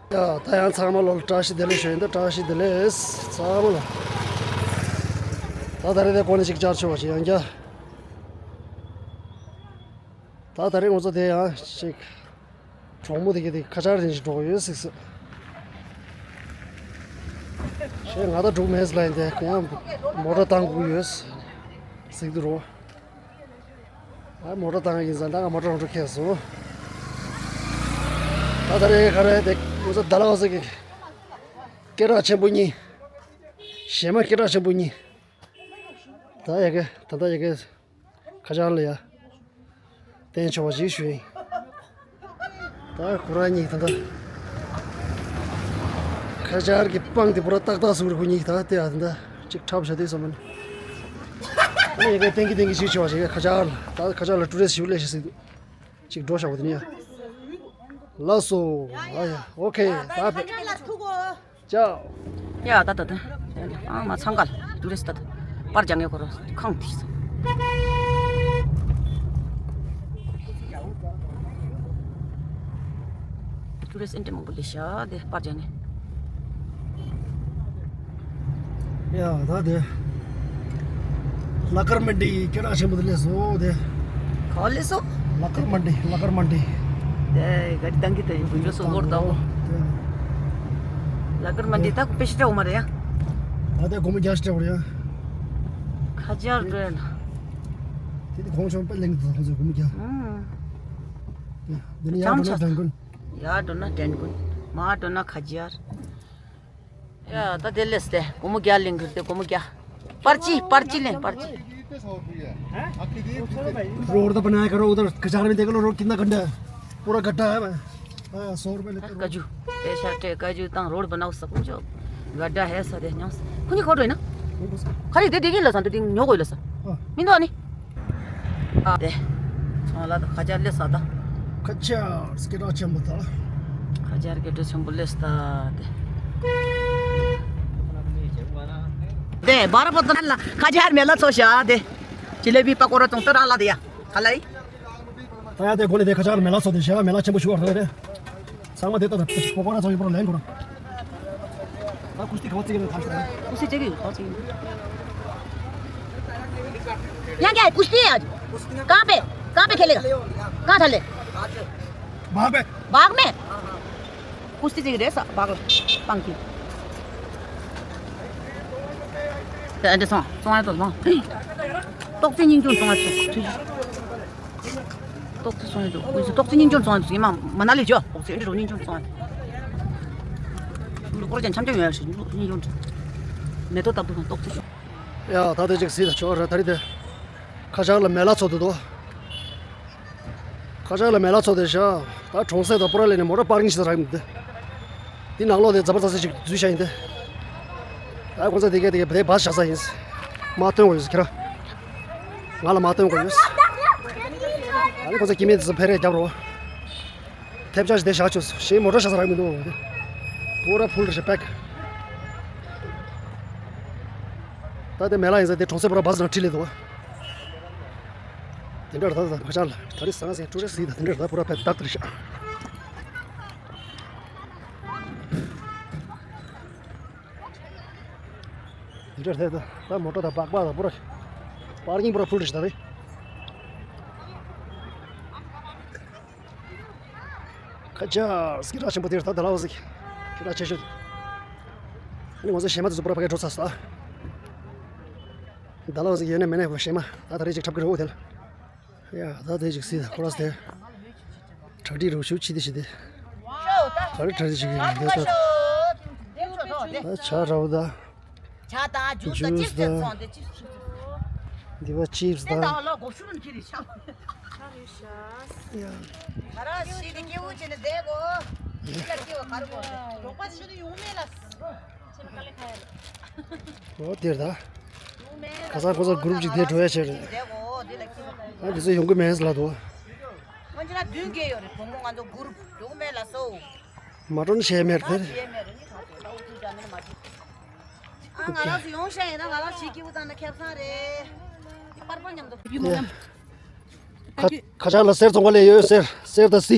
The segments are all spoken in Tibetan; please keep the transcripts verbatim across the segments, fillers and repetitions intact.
ཡ། ད་ཡང་ཚང་མ་ལོ་ལ་བཀྲ་ཤིས་བདེ་ལེགས་ཞུ་ཡིན། ད་བཀྲ་ཤིས་བདེ་ལེགས་ཚང་མ་ལ། ད་ད་རེས་དེ་གོ་ནས་ཅིག་བཅར་ཆོག་པ་ཞིག་ཡང་བསྐྱར། ད་ད་རེས་ང་ཚོ་དེ་ཡང་ཅིག་གྲོགས་མོ་དེ་གི་དེ་ཁ་ཆར་རིན་ཞིག་འགྲོ་གི་ཡོད་ཟིག་ཟེར། ཞེས་ང་ད་འགྲུག་མེད་ལ་ཡིན་དེ་ཡང་མོ་ཊ་བཏང་དགོས་ཡོད་ཟིག་དུ་རོ། ཨ་མོ་ཊ་བཏང་ཡིན་ཟེར་ད་ང་མོ་ཊ་རང་འགྲོ་ཁེལ་སོང་། ད་ད་རེས་ག་རེ་དེ་ང་ཚོ་ད་ལ་བ་ཟིག་གི་སྐད་གྲགས་ཆེན་པོ་གཉིས། གཞས་མ་སྐད་གྲགས་ཆེན་པོ་གཉིས། ད་ཡ་གི་ད་ད་ཡ་གི་ཁ་ཆར་ལ་ཡ། བསྟན་ཆོག་པ་ཞིག་ཞུ་ཡིན། ད་ཁོ་རང་གཉིས་ད་ད། ཁ་ཆར་གྱི་པང་དེ་པུ་ར་ཏག་ཏག་སུ་རུ་ཁོ་གཉིས་ད་དེ་ཨ་ད་ཅིག་འཁྲབ་བྱ་དུས་སོ་མིན། ཨ་ཡ་གི་ཏེང་གི་ཏེང་གི་ཞིག་ཆོག་པ་ཞིག་ཁ་ཆར་ལ་ད་ཁ་ཆར་ལ་ཀྲུ་རེ་སི་ཞིག་ལས་ཞིག་སྲིད་དུ་ཅིག་འགྲོ་བཞག་པ་དེ་ནི་ཡ། ལགས་སོ། ཨ་ཡ་ཨོ་ཁེ་ད། ཅའོ། ཡ་ད་ད་ད། ཨ་མ་ཚང་ག་ལ་ཏུ་རེ་སི་ད་ད། པར་རྒྱག་ངེས་ཁོ་ར་ཁང་དེ་ས། ཏུ་རེ་སི་ཨེན་ཏྲི་མང་པོ་ལས་ཤ་དེ་པར་རྒྱག་ངེས། ཡ་ད་དེ། ལ་ཀར་མན་ཌི་སྐད་གྲགས་ཆེན་པོ་དེ་སླེབས་སོང་དེ། ག་པར་སླེབས་སོང་། ལ་ཀར་མན་ཌི་ལ་ཀར་མན་ཌི། དེ་ག་རི་ཏང་གི་ད་ཡིན་བུ་ཆོ་སོ་སྐོར་ད་འོ། ལ་ཀར་མན་ཌི་ད་དཔེ་ཤི་ཏྲ་འོ་མ་རེད་ཡ། ད་དེ་སྒོར་མོ་བརྒྱ་ཤི་ཏྲ་འོ་རེད་ཡ། ཁ་ཆར་རེད། དེ་དེ་གོང་ཆོང་པ་ལེང་དུ་ཁོང་ཚོས་སྒོར་མོ་བརྒྱ། ཨང་། དེ་ནི་ཡར་འགྲོ་ན་དྲན་ཀུན། ཡར་འགྲོ་ན་དྲན་ཀུན། མར་འགྲོ་ན་ཁ་ཆར། ཡ་ད་དེ་ལས་ཏེ་སྒོར་མོ་བརྒྱ་ལེན་གི་རེད་དེ་སྒོར་མོ་བརྒྱ། पर्ची पर्ची लें पर्ची। रोड तो बनाया करो, उधर कचरा में देख लो, रोड कितना गंदा है, पूरा गड्ढा है भाई। हाँ, सौ रुपए लेते हैं। काजू, पैसा टे काजू तंग रोड बनाओ सब कुछ। गड्ढा है सदे न्योस। कुनी खोटो है ना? खरी दे देगी लसन तो दिन न्यो कोई लसन। हाँ। मिंदो आनी। ཨ་དེ། ཚོང་ལ་ད་ཁ་ཆར་སླེབས་ས་ད། ཁ་ཆར་སྐད་གྲགས་ཆེན་པོ་ད། ཁ་ཆར་སྐད་གྲགས་ཆེན་པོ་སླེབས་ས་ད་དེ། དེ་བར་པོ་ད་ལ་ཁ་ཆར་མེ་ལ་ཚོ་ཤ་དེ། ཇི་ལེ་བི་པ་ཀོ་ར་ཙོང་ཏ་ར་ལ་དེ་ཡ། ཁ་ལ་ཡི། ད་ཡ་དེ་གོ་ནས་དེ་ཁ་ཆར་མེ་ལ་ཚོ་དེ་ཤ་མེ་ལ་ཆེན་པོ་ཞུ་བར་ད་དེ། ཚང་མ་དེ་ལྟ་དང་ཕོ་བ་ར་ཚང་ཡོད་པར་ལན་གོ་ར། ད་ཀུཤ་ཏི་ག་བ་ཙིག་ལ་ཐར་ཤོག་ཀུཤ་ཏི་ཅེ་གི་ཡོད་ཀུཤ་ཏི། यहाँ क्या है? कुश्ती है आज? कहाँ पे? कहाँ पे खेलेगा? कहाँ था ले? बाग में। बाग में? कुश्ती ཅེ་གི་རེད་ས་བག་ལ་སྤང་གི། ཨ་འདྲ་སོང་སོང་ཨ་ཏོ་སོང་། ཏོག་ཙེ་སྙིང་ཆུང་སོང་ཨ་ཏོ། ཏོག་ཙེ་སོང་ཡོད་འདུག་ཨུ་ཙི་ཏོག་ཙེ་སྙིང་ཆུང་སོང་ཡོད་འདུག་ཡིན་མ་མ་ན་ལི་ཇོ་ཏོག་ཙེ་ཨེ་འདྲ་རོ་སྙིང་ཆུང་སོང་ཡོད་འདུག་སྐོར་ཅན་འཆམ་འཆམ་ཡོད་ཡ་ཞིག་སྙིང་ཆུང་མེ་ཏོག་ལྟ་བུ་དང་ཏོག་ཙེ་ཤོག་ཡ་ད་ལྟ་ཅིག་སྲིད་ད་ཆོག་ར་ད་རི་དེ་ཁ་ཆར་ལ་མེ་ལ་ཚོ་འདུག་དོ། ཁ་ཆར་ལ་མེ་ལ་ཚོ་དེ་ཤ་ད་གྲོང་གསེབ་དང་པོ་ར་ལས་ནས་མོ་ཊ་པར་ཀིང་ཞིག་རག་མི་འདུག་འདི་ནང་ལོགས་དེ་འཛམ་བུ་གླིང་ཅིག་འཛུལ་ཤ་ཡིན་ཏེ། ད་ཁོང་ཚོ་དེ་གས་དེ་གས་བེ་བ་བཞག་ས་ཡིན། མ་སྟོན་དགོས་ཡོད་ཁྱེད་རང་། ང་ལ་མ་སྟོན་དགོས་ཡོད། ཨ་ནི་ཁོང་ཚོ་སྐྱེ་དམན་དེ་ཚོ་ཕེ་རེ་རྒྱབ་རོགས། ཐེབས་ཆག་ཞིག་དེ་བཞག་ཆོག་ཞེས་མོ་ཊ་ཤ་ས་རག་མི་འདུག་འོ་དེ། པོ་ར་ཕུལ་རེ་ཤ་པེག་ད་དེ་མེ་ལ་ཡིན་ས་དེ་གྲོང་གསེབ་པོ་ར་བ་ས་ནང་ཁྲིད་ལེ་འདུག་དེ་འདྲ་ད་ད་ཁ་ཆར་ལ་ད་རི་སང་སེ་ཀྲུ་རེ་སི་ད་དེ་འདྲ་ད་པོ་ར་ཕེ་ཏག་ཏག་རེ་ཤ། འདི་འདྲ་རེད་ད། ད་མོ་ཊ་དང་སྦག་སྦག་དང་པུ་ར། པར་ཀིང་པུ་ར་ཕུལ་རེད་ད་རེད། ཁ་ཆར་སྐད་གྲགས་ཆེན་པོ་དེར་ད་ད་ལའོ་ཟིག་སྐད་གྲགས་ཆེ་ཤོས། ཨ་ནི་ང་ཚོ་གཞས་མ་དེ་ཚོ་པུ་ར་ཕ་གིར་འགྲོ་ཚར་སོང་ད། ད་ལའོ་ཟིག་ཡོད་ན་མེད་ན་གཞས་མ་ད་ད་རེས་ཅིག་འཁྲབ་ཀྱི་རེད་འོ་དེ་ལ། ཡ་ད་དེ་ཅིག་སྲིད་ད་ཁོ་ར་སྟེ། གྲ་སྒྲིག་རོགས་ཞུ་ཆི་དེ་ཞི་དེ། ག་རེ་གྲ་སྒྲིག་བྱེད་ཀྱི་ཡིན་འདི་ལྟ། ད་ཇ་འདྲ་བོ་ད། ཇ་དང་ཇུས་དང་ཅིབ་སི་ཚོང་དེ་ཅིབ་སི། འདི་བ་ཅིབ་སི་དང་། ད་ལོ་གོ་ཤུ་རུན་ཁྱེར་རེ་ཤ། ཡ། ད་ར་ཤི་དེ་སྐྱེ་བོ་བྱས་ནས་བསྡད་གོ། ཤི་ལ་སྐྱེ་བ་ག་རེ་གོ། འབྲོག་པ་ཤི་དེ་ཡོང་མེད་ལ། འོ་དེར་ད། ཁ་སང་ཁོ་ཚོ་གུ་རུབ་ཅིག་དེ་འགྲོ་ཡ་ཆེ་རེད། ཨ་དེ་ཚོ་ཡོང་གི་མེད་ཟེར་ལ་དོ། ཁོང་ཚོ་ལ་བདུན་བརྒྱད་ཡོད་རེད། བུ་མོ་ང་ཚོ་གུ་རུབ་ཡོང་གི་མེད་ལ་སོ། མ་འགྲོ་ན་བྱས་མེད་དེར། བྱས་མེད་རེད་ནི་ཁ་ཚོ་ད་འུ་ཐུག་ཅག་མེད་ན་མ་ཐུག་ཨ་ང་རང་ཚོ་ཡོང་ཤ་ཡིན་ན་ང་རང་ཞིག་སྐྱིད་པོ་བཏང་ན་ཁེབས་ཚང་རེད། པར་པར་མཉམ་དུ། ཁ་ཁ་ཆར་ལ་གསེར་བཙོང་ག་ལས་ཡོད་གསེར་གསེར་དང་སི།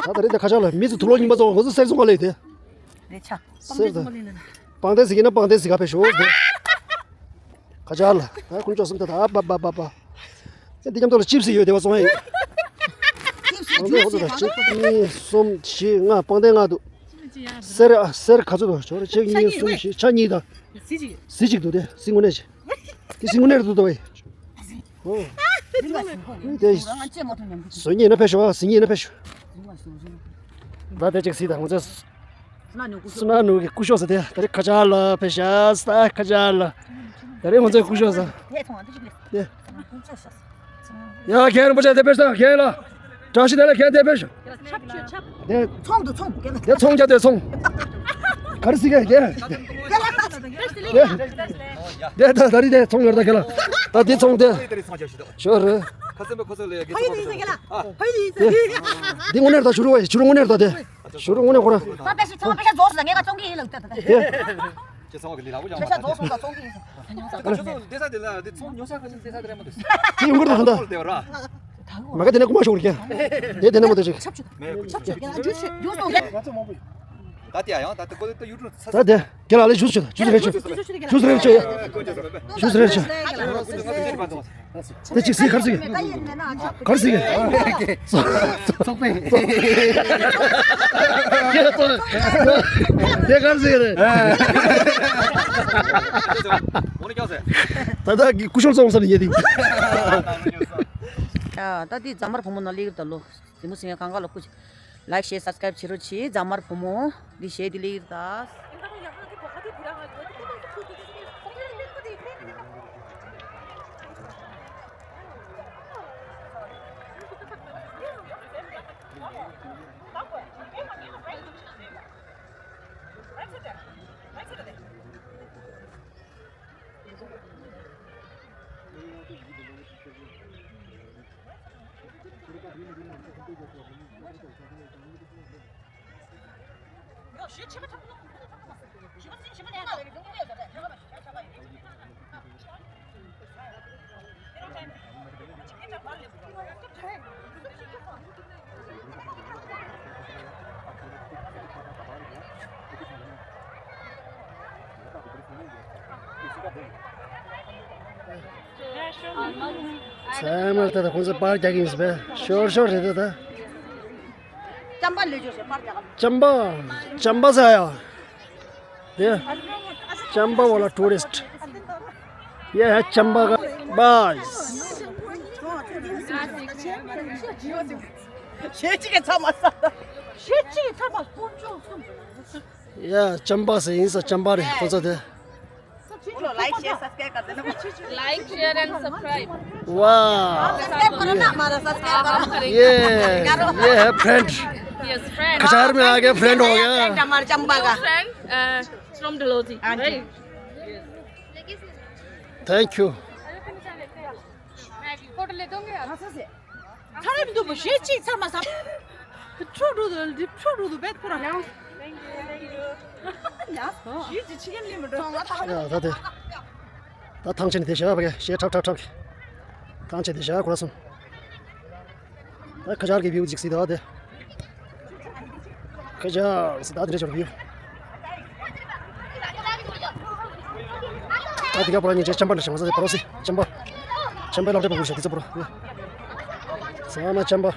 ད་ད་རེད་དེ་ཁ་ཆག་ལ་མི་ཚོ་དུག་ལོག་རྙིང་པ་ཚོ་ང་ཚོ་གསེར་སྲུང་ག་ལས་དེ། རེད་ཆ། གསེར་དང་། པང་གདན་ཟེར་གྱི་ན་པང་གདན་ཟེར་ག་ཕེབས་ཤོག་དེ། ཁ་ཆག་ལ་ད་ཁོང་ཅོག་སུམ་ད་ད་ཨ་པ་པ་པ་པ། དེ་འདི་མཉམ་དུ་ལ་ཅིབ་སི་ཡོད་དེ་བ་སོང་ཡིན། པང་གདན་ཁོ་ཚོ་ད་གཅིག་གཉིས་གསུམ་བཞི་ལྔ་པང་གདན་ལྔ་འདུག་གསེར་གསེར་ག་ཚོད་འདུག་ཅོག་རེ་གཅིག་གཉིས་གསུམ་བཞི་ཆ་གཉིས་དང་། གཟི་གཅིག་འདུག་དེ་གཟི་དངོས་གནས་ཅིག་དེ་གཟི་དངོས་གནས་རེད་འདུག་ད་བས། ཨོ། དེ་གཟི་དངོས་གནས་ཕེབས་ཤོག་གཟི་དངོས་གནས་ཕེབས་ཤོག་ད་དེ་གཅིག་གཟི་དང་ངོ་ཚ། སུ་ན་ནུ་གི་སྐུ་ཞབས་ཟེར་དེ་ད་རེས་ཁ་ཆག་ལ་ཕེབས་ཤག་ད་ཁ་ཆག་ལ། ད་རེས་ང་ཚོའི་སྐུ་ཞབས་ཟེར། དེ། ཡ་ཁྱེད་རང་པོ་ཆ་དེ་ཕེབས་ཤག་ཁྱེད་ལ། བཀྲ་ཤིས་བདེ་ལེགས་ཁྱེད་དེ་ཕེབས་ཤག་དེ། ཚོང་དུ་ཚོང་། དེ་ཚོང་རྒྱག་དེ་ཚོང་། ག་རེ་ཟེར་གི་ཁྱེད། དེ། དེ་ད་ད་རེས་དེ་ཚོང་ཡོད་ད་ཁྱེད་ལ། ད་དེ་ཚོང་དེ། ཞོར་རེད། ཁ་སེམས་པ་ཁོ་ཚོ་ལས་ཡ་གི་ཕ་ཡུལ་དེ་ཟེར་གི་ལ། ཕ་ཡུལ་དེ་ཟེར། འདི་དངོས་གནས་རེད་ད་ཞུ་རོགས་ཡ་ཞུ་རོགས་དངོས་གནས་ཁོ་ར། ད་པེ་ཤི་ཚང་པེ་ཤ་རྫོགས་སོང་ད་ངས་ཀ་ཙོང་གི་ཡིན་ལ་ད་ད། ཁྱེད་ཚང་གི་ལི་ལ་བུ་ཡང་པེ་ཤ་རྫོགས་སོང་ད་ཙོང་གི་ཡིན། ཁྱོད་ཚོ་སྡེ་ས་དེ་ལ་དེ་ཚོང་ཉོ་ས་ག་ཚོད་སྡེ་ས་དེ་རེད་མ་འདུག་དེ་ཡོང་གི་རེད་ད་ད། དེ་བ་ར། མ་ག་དེ་ནས་རྐུ་མ་ཤོར་གི། དེ་དེ་ནས་མ་དེ་ཅིག་ཆབ་ཆུ། མེད་རྐུ་ཆུ་ཆབ་ཆུ་ཡང་ཇུས་ཆེ་ཇུས་སོང་གི། ད་དེ་ཡང་ད་དེ་ཀོ་དེ་ད་ཡུ་ཊུབ་ས། ད་དེ་རྒན་ལགས་ལ་ཇུས་ཆུ་ད་ཇུས་རེད་ཆུ། ཇུས་རེད་ཆུ་ཡ། ཇུས་རེད་ཆུ། དེ་ཅིག་སི་གར་སི་གི། གར་སི་གི། དེ་གར་སི་གི་རེད། ད་ལྟ་གི་སྐུ་ཞབས་ཙོང་ས་ནས་ཡེ་དེ། ད་ལྟ་འདི་རྫ་དམར་བུ་མོ་ནང་སླེབས་ཀྱི་ད་ལོ། དེ་མོ་སེང་གང་ག་ལ་སྐུ། ལའིག་ཤེར་སབ་སི་ཀ་རེབ་བྱེད་རོགས་གྱིས། རྫ་དམར་བུ་མོ་འདི་གཞས་འདི་ལེགས་རེད་ད། ཚང་མ་ལ་ད་ལྟ་ཁོང་ཚོ་པར་རྒྱག་གི་ཡིན་ཟེར་བས། ཤོར་ཤོར་རེད་ད་ད། ཅམ་པ་ལས་ཅོ་ཟེར་པར་རྒྱག་ག། ཅམ་པ། ཅམ་པ་ཟེར་ཡ། དེ། ཅམ་པ་ཝ་ལ་ཊུ་རི་སི་ཊི། ཡེ་ཧ་ཅམ་པ་ག་བཱས། ཞེ་གཅིག་གི་ཚ་མ་ས། ཞེ་གཅིག་གི་ཚ་མ་སྤུན་ཆུང་གསུམ། ཡ་ཅམ་པ་ཟེར་ཡིན་ས་ཅམ་པ་རེད་ཁོ་ཚོ་དེ། Like, share, subscribe. Like, share and subscribe. Wow. Subscribe करो ना हमारा, सब्सक्राइब करो। ये, ये है फ्रेंड। Yes, friend. कछार में आ गए, फ्रेंड हो गया। फ्रेंड हमारा चंबा का। Friend, uh, from Dalhousie. हाँ जी। Right? Thank you. मैं फोटो ले दूंगी आप। ཚ་རེ་མི་འདུག་པ་ཞེ་གཅིག་ཚར་མ་ཚར། ཁྲོ་རུ་དུ་ལི་ཁྲོ་རུ་དུ་བེད་ཁོ་ར། ཡང་ཞུས་ཀྱི་ཕྱི་རྒྱལ་ལི་མི་འགྲོ་ང་ཐང་། ཡ་ད་དེ། ད་ཐང་ཆེན་དེ་ཞེ་བ་གེ་ཞེ་ཁྲབ་ཁྲབ་ཁྲབ་གེ། ཐང་ཆེན་དེ་ཞེ་བ་ཁོ་ར་སོང་། ད་ཁ་ཆར་གི་བིའུ་ཅིག་སི་ད་དེ། ཁ་ཆར་སི་ད་དེ་འདྲ་ཆོར་བིའུ། ད་དེ་ག་པོ་ར་ཉིན་ཅེ་ཅམ་པ་འདྲ་ཞིག་མ་ཟ་དེ་པ་རོ་སི་ཅམ་པ། ཅམ་པའི་ལག་འབྲས་པ་བུ་ཞིག་དེ་ཚོ་པོ་ར། ས་ན་ཅམ་པ།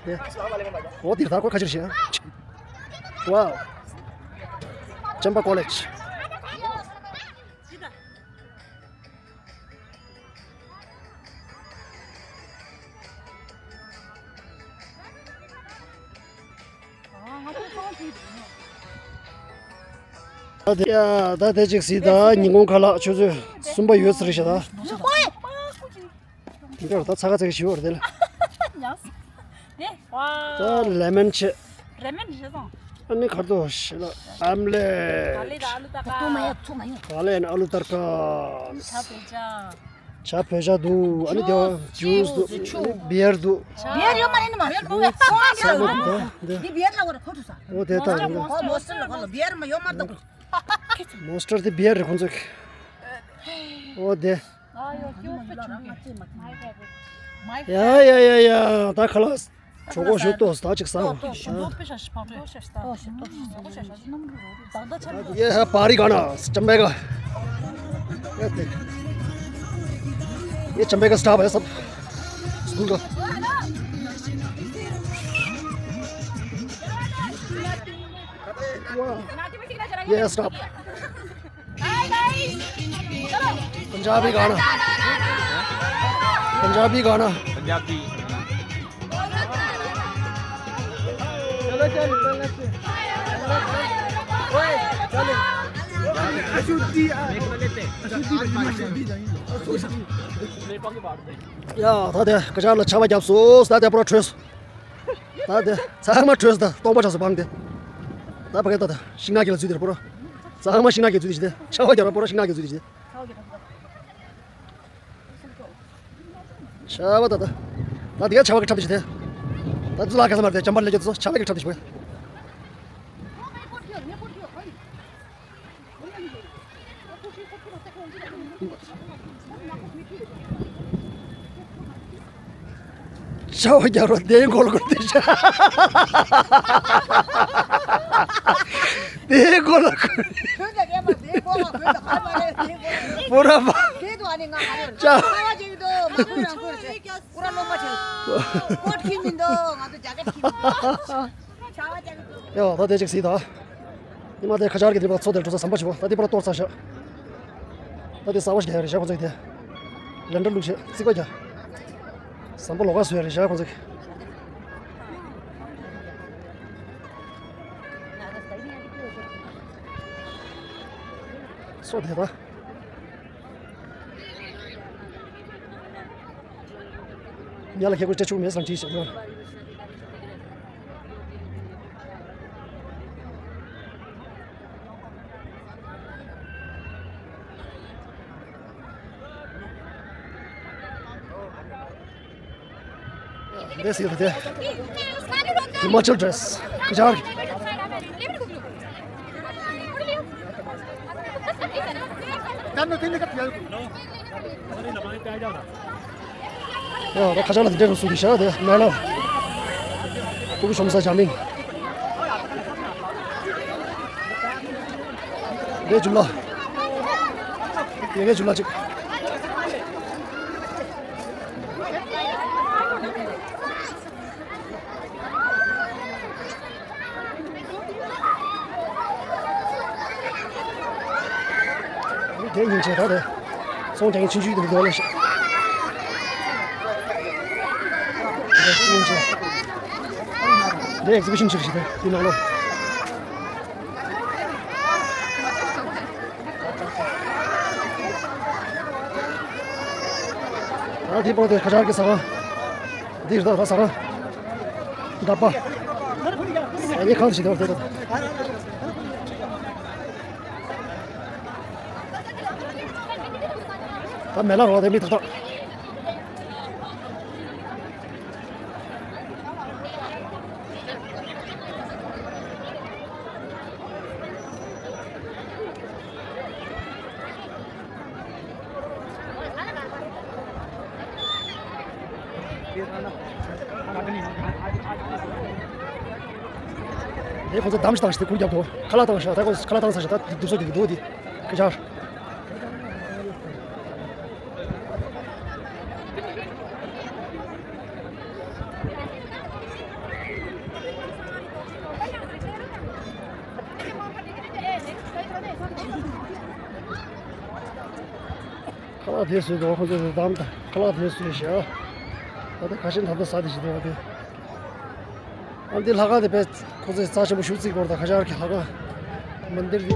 དེ། འོ་དེ་ད་ཁོ་ཁ་ཆར་ཞིག་ཨ། ཝའོ། ཅམ་པ་ཀོ་ལེཇ། ད་དེ་ཡ་ད་དེ་ཅིག་སི་ད་ཉིན་གུང་ཁ་ལག་ཆུ་ཚོད་གསུམ་པ་ཡོད་ཚར་ཤག་ད། དེ་འདྲ་ད་ཚ་ག་ཚ་ག་ཞིག་ཡོད་རེད་དེ་ལ། ད་ལེ་མོན་ཆེ། ལེ་མོན་རེད་སོང་། ཨ་ནི་ཁར་དོ་ཞེ་ལ་ཨམ་ལེ། ག་ལེ་ད་ཨ་ལུ་ད་ག། ག་ལེ་ཨ་ལུ་ཏར་ཀ། ཆ་བོད་ཇ། ཇ་བོད་ཇ་འདུག་ཨ་ནི་དེ་བ་ཇུས་འདུག་ཨ་ནི་བི་ཡར་འདུག་བི་ཡར་ཡོད་མ་རེད་ནི་མ་རེད་ནོ། ས་མ་འདི་འདི་བི་ཡར་ལ་བོར་ཁོ་ཐུ་ས། འོ་དེ་ལྟ་འོ་མོ་སི་ལ་ཁོ་ལ་བི་ཡར་མ་ཡོད་མ་རེད་ད། མོན་སི་ཊར་དེ་བི་ཡར་རེད་ཁོང་ཚོས། ཨོ་དེ། ཡ་ཡ་ཡ་ཡ། ད་ཁ་ལག་གྲོད་ཁོག་ཞུ་ཏོག་ད་ཅིག་ཟ། ཡ་པ་རི་ག་ན་ཅམ་པེ་ག། ཡ་ཅམ་པེ་ག་སྟོབ་ཡ་སབ། སྐུལ་ག། ཡ་སྟོབ། पंजाबी गाना। पंजाबी गाना। पंजाबी। चलो, चलो, चलो। ओए, चलो। अशुद्धि, अशुद्धि, अशुद्धि। ཡ། ད་དེ་ཀ་ཅར་ལ་ཆར་པ་བརྒྱབ་སོང་། ད་དེ་པུ་ར་བྲོས། ད་དེ་ཚང་མ་བྲོས། ད་སྟོང་པ་ཆགས་སོང་བང་དེ། ད་ཕ་གི་ད་ད་ཤིང་ནགས་ཀྱི་ལ་འཛུལ་དེར་པོ་ར། ཚང་མ་ཤིང་ནགས་ཀྱི་འཛུལ་དེ་ཞི་དེ། ཆར་པ་རྒྱབ་ར་པོ་ར་ཤིང་ནགས་ཀྱི་འཛུལ་དེ་ཞི་དེ། ཆར་པ་ད་ད། ད་དེ་ག་ཆར་པ་གི་འཁྲབ་དེ་ཞི་དེ། ད་ཚུ་ལ་ག་ས་མར་དེ་ཇམ་པར་ལེ་ཇེ་ཚོ་ཆར་པ་གི་འཁྲབ་དེ་ཞི་པོ། ཆར་པ་རྒྱབ་རོགས་དེའི་མགོ་ལ་ཁུར་དེ་ཤ། དེའི་མགོ་ལ་ཁུར། ཁོས་ད་རྒན་པ་དེའི་མགོ་ལ་ཁུར་ད་ཁ་མ་རེད་དེའི་མགོ་ལ། པོ་ར་པ། དེ་ད་ཨ་ནི་ང་ཧ་ཡོད་ཆ། ཁ་བ་ཅིག་འདུག་མ་ཁུར་རང་ཁུར་ཟེར། པོ་ར་སློབ་མ་ཆེ། ཀོ་ཊི་མི་འདུག་ང་ཚོ་རྒྱ་གར་ཁྱིམ་འདུག་ཆར་པ་རྒྱབ་ཡོད། ཡ་ད་དེ་ཅིག་གཟིགས་དང་། ཉི་མ་དེ་ཁ་ཆར་གྱི་དེ་པར་མཚོ་དེར་འགྲོ་ས་ཟམ་པ་ཞིག་པོ་ད་དེ་པར་གཏོར་ཚར་ཤག་ད་དེ་གསར་པ་ཞིག་རྒྱག་ཡ་རེད་ཤག་ཁོ་ཚོ་གི་དེ། ལེན་ཌར་བླུགས་བྱས་རྩིག་པ་རྒྱག་ཟམ་པ་ལོགས་ཀ་བཟོས་ཡ་རེད་ཤག་ཁོ་ཚོ་གི། མཚོ་དེ་ད། ཉ་ལ་ཁྱེད་ཀོ་སྤྲད་ཆོག་མེད་སང་བྲིས་ཤག་ཡོད། This is the Himachal dress. Kajar. ཡ་ད་ཁ་ཆག་ལ་འདི་འདྲ་རུ་སུ་རི་ཤ་དེ་མེ་ལོ། ཕྲུ་གུ་ཤོམ་ས་ཇ་མིང་། དེ་ཇུ་ལ། དེ་གའི་ཇུ་ལ་ཅིག་དེ་ཡིན་ཆེ་ད་དེ། སོང་དེ་ཆུང་ཆུང་དེ་འདོགས་ལ་ཤག་དེ་ཡིན་ཆེ། དེ་ཨེག་ཟི་བི་ཤན་ཅིག་ཞིག་དེ་དེ་ནང་ལོ། ད་དེ་པར་དེ་ཁ་ཆག་གི་ས་ཁང་། འདི་རེད་ད་ས་ཁང་། འདབ་པ། ཨ་ནི་ཁང་ཞིག་དེ་བར་དེ་ད། ད་མེ་ལ་རོ་དེ་མི་ཐག་ཐག་དེ་ཁོ་ཚོ་འདམ་ཞིག་བཏང་ཞིག་དེ་གུར་རྒྱབ་ཐོ་ཁ་ལག་བཏང་ཞག་ད་ཁོ་ཁ་ལག་བཏང་ས་ཞག་ད་དུག་སོ་དེ་གི་དུག་དེ་ཁ་ཆག་ཁ་ལག་དེ་བཟོས་འདུག་ཁོ་ཚོས་བདམས་དང་ཁ་ལག་དེ་བཟོས་ཤག་ད་ལྟ་ཁ་ཤས་ད་ལྟ་ཟ་དེ་ཞིག་འདུག་བ་དེ། ཨ་འདི་ལྷ་ཁང་དེ་བས་ཁོ་ཚོས་རྩ་ཆེན་པོ་ཞུ་རྩིས་སྐོར་དང་ཁ་ཤས་ཀྱི་ལྷ་ཁང་མན་དིར་དེ།